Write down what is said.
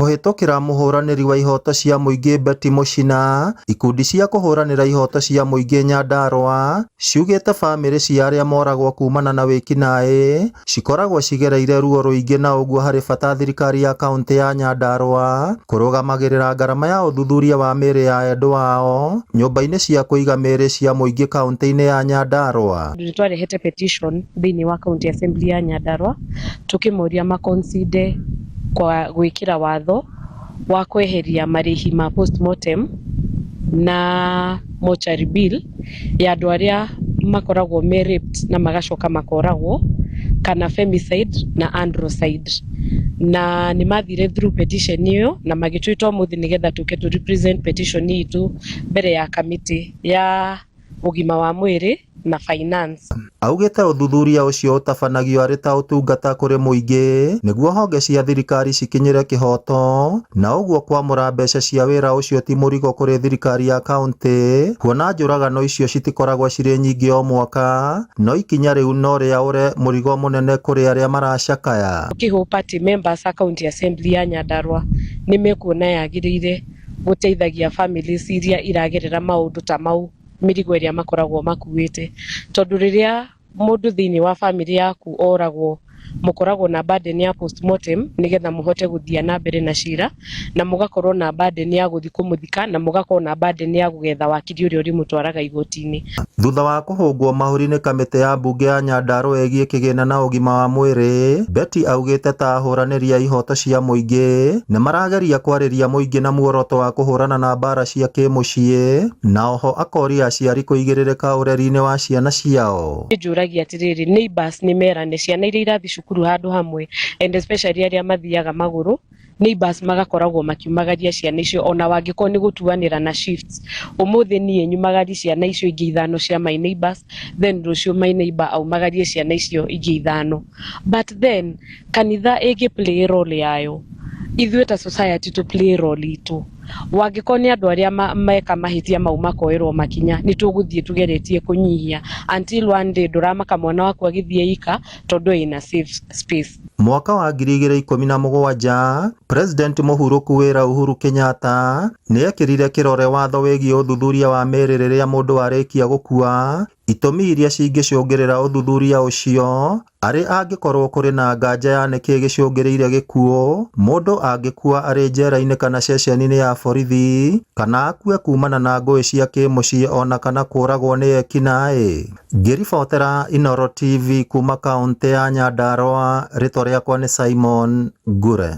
Kũhĩtũkĩra mũhũranĩri wa ihoto cia mũingĩ Betty Mũchina, ikundi cia kũhũranĩra ihoto cia mũingĩ Nyandarua ciugĩte bamĩrĩ cia arĩa moragwo kumana na wĩkinaĩ cikoragwo cigereire ruo rũingĩ na ũguo harĩ bata thirikari ya kaunti ya Nyandarua kũrũgamagĩrĩra ngarama ya ũthuthuria wa mĩĩrĩ ya endwa ao nyũmba-inĩ cia kũiga mĩĩrĩ cia mũingĩ kaunti-inĩ ya Nyandarua. Nĩ twarehete petition thĩinĩ wa county assembly ya Nyandarua tukĩmoria maconsider kwa gwĩkĩra watho wa kweheria marĩhi ma postmortem na mortuary bill ya andũ arĩa makoragwo me raped na magacoka makoragwo kana femicide na androcide. Na nĩ mathire through petition ĩyo na magĩtwĩta ũmũthĩ nĩgetha tũke tũ represent petition itũ mbere ya kamĩtĩ ya ũgima wa mwĩrĩ na finance. Augĩte ũthuthuria ũcio ũtabanagio arĩ ta ũtungata kũrĩ mũingĩ nĩguo honge cia thirikari cikinyĩre kĩhoto na ũguo kwamũra mbeca cia wĩra ũcio ti mũrigo kũrĩ thirikari ya kaunti, kuona njũragano icio citikoragwo cirĩ nyingĩ o mwaka, no ikinya rĩu no rĩaũre mũrigo mũnene kũrĩ arĩa maracakaya. Tũkĩhope atĩ members a county assembly ya Nyandarua nĩ mekuona yagĩrĩire gũteithagia families iria iragerera maũndũ ta mau, mĩrigo ĩrĩa makoragwo makuĩte, tondũ rĩrĩa mũndũ thĩinĩ wa family yaku oragwo, mũkoragwo na burden ya postmortem nĩgetha mũhote gũthiĩ na mbere na cira, na mũgakorwo na burden ya gũthiĩ kũmũthika, na mũgakorwo na burden ya gũgetha wakiri ũrĩa ũrĩmũtwaraga igoti-inĩ. Thutha wa kũhũngwo mahũri nĩ kamĩtĩ ya mbunge ya Nyandarua ĩgiĩ kĩgĩna na ũgima wa mwĩrĩ, Betty augĩte ta ahũranĩri a ihoto cia mũingĩ nĩ marageria kwarĩria mũingĩ na muoroto wa kũhũrana na mbara cia kĩmũciĩ, na oho akoria aciari kũigĩrĩrĩka ũreri-inĩ wa ciana ciao. Njũragia atĩrĩrĩ, neighbors nĩ merane ciana iria irathiĩ cukuru handũ hamwe, and especially arĩa mathiaga magũrũ, neighbors magakoragwo makiumagaria ciana icio, ona wangĩkorwo nĩ gũtuanĩra na shifts. Ũmũthĩ niĩ nyumagarie ciana icio ingĩ ithano cia my neighbors, then rũciũ my neighbor aumagarie ciana icio ingĩ ithano. But then kanitha ĩngĩ play role yayo, ithuĩ ta society to play role itũ. Wangĩkorwo nĩ andũ arĩa meka mahĩtia mau makoerwo makinya, nĩ tũgũthiĩ tũgeretie kũnyihia until one day ndũramaka mwana waku agĩthiĩ ika tondũ ĩna safe space. Mwaka wa 2017, President mũhurũku wĩra Uhuru Kenyatta nĩ ekĩrire kĩrore watho wĩgiĩ ũthuthuria wa mĩĩrĩ rĩrĩa mũndũ arĩkia gũkua. Itũmi iria cingĩcũngĩrĩra ũthuthuria ũcio arĩ angĩkorwo kũrĩ na nganja ya nĩkĩĩ gĩcũngĩrĩirie gĩkuũ, mũndũ angĩkua arĩ njera-inĩ kana ceceni-inĩ ya borithi, kana akue kumana na ngũĩ cia kĩmũciĩ ona kana kũragwo nĩ ekinaĩ. Ngĩribotera Inooro TV kuma kaũntĩ ya Nyandarua, rĩtwa rĩakwa nĩ Simon Ngure.